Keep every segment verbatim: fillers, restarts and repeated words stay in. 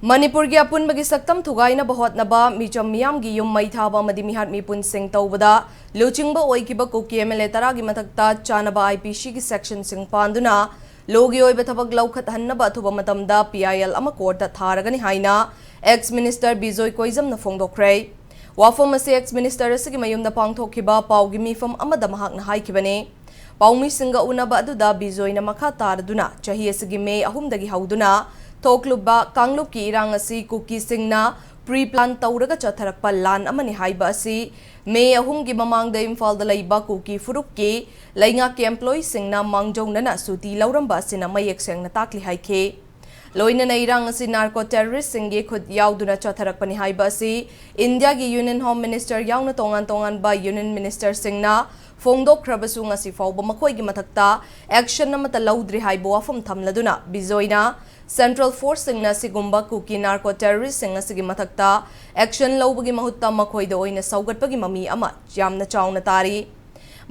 ꯃꯅꯤꯄꯨꯔꯒꯤ ꯑꯄꯨꯟꯕꯒꯤ ꯁꯛꯇꯝ ꯊꯨꯒꯥꯏꯅꯕ ꯍꯣꯠꯅꯕ, ꯃꯤꯆꯝ ꯃꯤꯌꯥꯝꯒꯤ ꯌꯨꯝ ꯃꯩ ꯊꯥꯕ ꯑꯃꯗꯤ ꯃꯤꯍꯥꯠ ꯃꯤꯄꯨꯟꯁꯤꯡ ꯇꯧꯕꯗ ꯂꯨꯆꯤꯡꯕ ꯑꯣꯏꯈꯤꯕ ꯀꯨꯀꯤ M L A ꯇꯔꯥꯒꯤ ꯃꯊꯛꯇ ꯆꯥꯅꯕ I P C ꯒꯤ section ꯁꯤꯡ ꯄꯥꯟꯗꯨꯅ ꯂꯣꯒꯤ ꯑꯣꯏꯕ ꯊꯕꯛ ꯂꯧꯈꯠꯍꯟꯅꯕ ꯑꯊꯨꯕ ꯃꯇꯝꯗ P I L ꯑꯃ court ꯇ ꯊꯥꯔꯒꯅꯤ ꯍꯥꯏꯅ ex minister ꯕꯤꯖꯣꯏ ꯀꯣꯏꯖꯝꯅ ꯐꯣꯡꯗꯣꯛꯈ꯭ꯔꯦ꯫ ꯋꯥꯐꯝ ꯑꯁꯤ ex minister ꯑꯁꯤꯒꯤ ꯃꯌꯨꯝꯗ ꯄꯥꯡꯊꯣꯛꯈꯤꯕ ꯄꯥꯎꯒꯤ ꯃꯤꯐꯝ ꯑꯃꯗ ꯃꯍꯥꯛꯅ ꯍꯥꯏꯈꯤꯕꯅꯤ꯫ ꯄꯥꯎꯃꯤꯁꯤꯡꯒ ꯎꯅꯕ ꯑꯗꯨꯗ ꯕꯤꯖꯣꯏꯅ ꯃꯈꯥ ꯇꯥꯔꯗꯨꯅ ꯆꯍꯤ ꯑꯁꯤꯒꯤ ꯃꯦ ꯑꯍꯨꯝꯗꯒꯤ ꯍꯧꯗꯨꯅ ꯊꯣꯛꯂꯨꯕ ꯀꯥꯡꯂꯨꯞꯀꯤ ꯏꯔꯥꯡ ꯑꯁꯤ ꯀꯨꯀꯤꯁꯤꯡꯅ pre plan ꯇꯧꯔꯒ ꯆꯠꯊꯔꯛꯄ ꯂꯥꯟ ꯑꯃꯅꯤ ꯍꯥꯏꯕ ꯑꯁꯤ ꯃꯦ ꯑꯍꯨꯝꯒꯤ ꯃꯃꯥꯡꯗ ꯏꯝꯐꯥꯜꯗ ꯂꯩꯕ ꯀꯨꯀꯤ ꯐꯨꯔꯨꯞꯀꯤ ꯂꯩꯉꯥꯛꯀꯤ employee ꯁꯤꯡꯅ ꯃꯥꯡꯖꯧꯅꯅ ꯁꯨꯇꯤ ꯂꯧꯔꯝꯕ ꯑꯁꯤꯅ ꯃꯌꯦꯛ ꯁꯦꯡꯅ ꯇꯥꯛꯂꯤ ꯍꯥꯏꯈꯤ꯫ ꯂꯣꯏꯅꯅ ꯏꯔꯥꯡ ꯑꯁꯤ narco terrorist ꯁꯤꯡꯒꯤ ꯈꯨꯠ ꯌꯥꯎꯗꯨꯅ ꯆꯠꯊꯔꯛꯄꯅꯤ ꯍꯥꯏꯕ ꯑꯁꯤ ꯏꯟꯗꯤꯌꯥꯒꯤ Union Home Minister ꯌꯥꯎꯅ ꯇꯣꯉꯥꯟ ꯇꯣꯉꯥꯟꯕ Union Minister ꯁꯤꯡꯅ ꯐꯣꯡꯗꯣꯛꯈ꯭ꯔꯕꯁꯨ ꯉꯁꯤ ꯐꯥꯎꯕ ꯃꯈꯣꯏꯒꯤ ꯃꯊꯛꯇ action ꯑꯃꯠꯇ ꯂꯧꯗ꯭ꯔꯤ ꯍꯥꯏꯕ ꯋꯥꯐꯝ ꯊꯝꯂꯗꯨꯅ ꯕꯤꯖꯣꯏꯅ Central Force ꯁꯤꯡꯅ ꯁꯤꯒꯨꯝꯕ ꯀꯨꯀꯤ narco terrorist ꯁꯤꯡ ꯑꯁꯤꯒꯤ ꯃꯊꯛꯇ action ꯂꯧꯕꯒꯤ ꯃꯍꯨꯠꯇ ꯃꯈꯣꯏꯗ ꯑꯣꯏꯅ ꯁꯧꯒꯠꯄꯒꯤ ꯃꯃꯤ ꯑꯃ ꯌꯥꯝꯅ ꯆꯥꯎꯅ ꯇꯥꯔꯤ꯫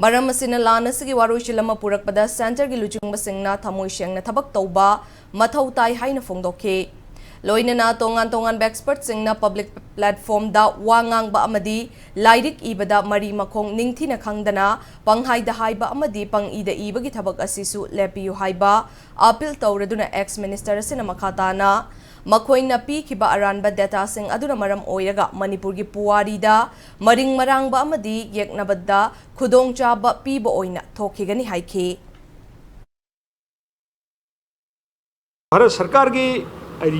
ꯃꯔꯝ ꯑꯁꯤꯅ ꯂꯥꯟ ꯑꯁꯤꯒꯤ ꯋꯥꯔꯣꯏꯁꯤꯟ ꯑꯃ ꯄꯨꯔꯛꯄꯗ centre ꯒꯤ ꯂꯨꯆꯤꯡꯕꯁꯤꯡꯅ ꯊꯃꯣꯏ ꯁꯦꯡꯅ ꯊꯕꯛ ꯇꯧꯕ ꯃꯊꯧ ꯇꯥꯏ ꯍꯥꯏꯅ ꯐꯣꯡꯗꯣꯛꯈꯤ꯫ ꯂꯣꯏꯅꯅ ꯇꯣꯉꯥꯟ ꯇꯣꯉꯥꯟꯕ expert ꯁꯤꯡꯅ public platform ꯗ ꯋꯥ ꯉꯥꯡꯕ ꯑꯃꯗꯤ ꯂꯥꯏꯔꯤꯛ ꯏꯕꯗ ꯃꯔꯤ ꯃꯈꯣꯡ ꯅꯤꯡꯊꯤꯅ ꯈꯪꯗꯅ ꯄꯪꯍꯥꯏꯗ ꯍꯥꯏꯕ ꯑꯃꯗꯤ ꯄꯪꯏꯗ ꯏꯕꯒꯤ ꯊꯕꯛ ꯑꯁꯤꯁꯨ ꯂꯦꯞꯄꯤꯌꯨ ꯍꯥꯏꯕ appeal ꯇꯧꯔꯗꯨꯅ ex minister ꯑꯁꯤꯅ ꯃꯈꯥ ꯇꯥꯅ ꯃꯈꯣꯏꯅ ꯄꯤꯈꯤꯕ ꯑꯔꯥꯟꯕ data ꯁꯤꯡ ꯑꯗꯨꯅ ꯃꯔꯝ ꯑꯣꯏꯔꯒ ꯃꯅꯤꯄꯨꯔꯒꯤ ꯄꯨꯋꯥꯔꯤꯗ ꯃꯔꯤꯡ ꯃꯔꯥꯡꯕ ꯑꯃꯗꯤ ꯌꯦꯛꯅꯕꯗ ꯈꯨꯗꯣꯡꯆꯥꯕ ꯄꯤꯕ ꯑꯣꯏꯅ ꯊꯣꯛꯈꯤꯒꯅꯤ ꯍꯥꯏꯈꯤ꯫ ꯚꯥꯔꯠ ꯁꯔꯀꯥꯔꯒꯤ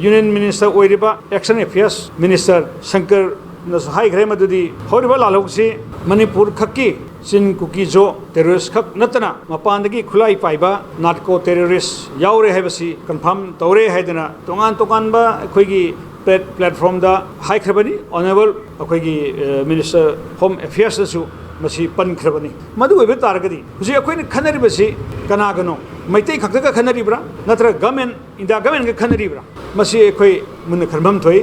Union Minister ꯑꯣꯏꯔꯤꯕ External Affairs Minister ꯁꯪꯀꯔꯅꯁꯨ ꯍꯥꯏꯈ꯭ꯔꯦ ꯃꯗꯨꯗꯤ ꯍꯧꯔꯤꯕ ꯂꯥꯜꯍꯧꯁꯤ ꯃꯅꯤꯄꯨꯔ ꯈꯛꯀꯤ ꯆꯤꯟ ꯀꯨꯀꯤ ꯖꯣ terrorist ꯈꯛ ꯅꯠꯇꯅ ꯃꯄꯥꯟꯗꯒꯤ ꯈꯨꯠꯂꯥꯏ ꯄꯥꯏꯕ narco terrorist ꯌꯥꯎꯔꯦ ꯍꯥꯏꯕꯁꯤ confirm ꯇꯧꯔꯦ ꯍꯥꯏꯗꯅ ꯇꯣꯉꯥꯟ ꯇꯣꯉꯥꯟꯕ ꯑꯩꯈꯣꯏꯒꯤ plat-, platform ꯗ ꯍꯥꯏꯈ꯭ꯔꯕꯅꯤ꯫ Honourable ꯑꯩꯈꯣꯏꯒꯤ, ꯑ, Minister Home Affairs ꯅꯁꯨ ꯃꯁꯤ ꯄꯟꯈ꯭ꯔꯕꯅꯤ꯫ ꯃꯗꯨ ꯑꯣꯏꯕ ꯇꯥꯔꯒꯗꯤ ꯍꯧꯖꯤꯛ ꯑꯩꯈꯣꯏꯅ ꯈꯟꯅꯔꯤꯕꯁꯤ ꯀꯅꯥꯒꯅꯣ? ꯃꯩꯇꯩ ꯈꯛꯇꯒ ꯈꯟꯅꯔꯤꯕ꯭ꯔꯥ? ꯅꯠꯇ꯭ꯔꯒ government, India government ꯒ ꯈꯟꯅꯔꯤꯕ꯭ꯔꯥ? ꯃꯁꯤ ꯑꯩꯈꯣꯏ ꯃꯨꯟꯅ ꯈꯟꯐꯝ ꯊꯣꯛꯏ꯫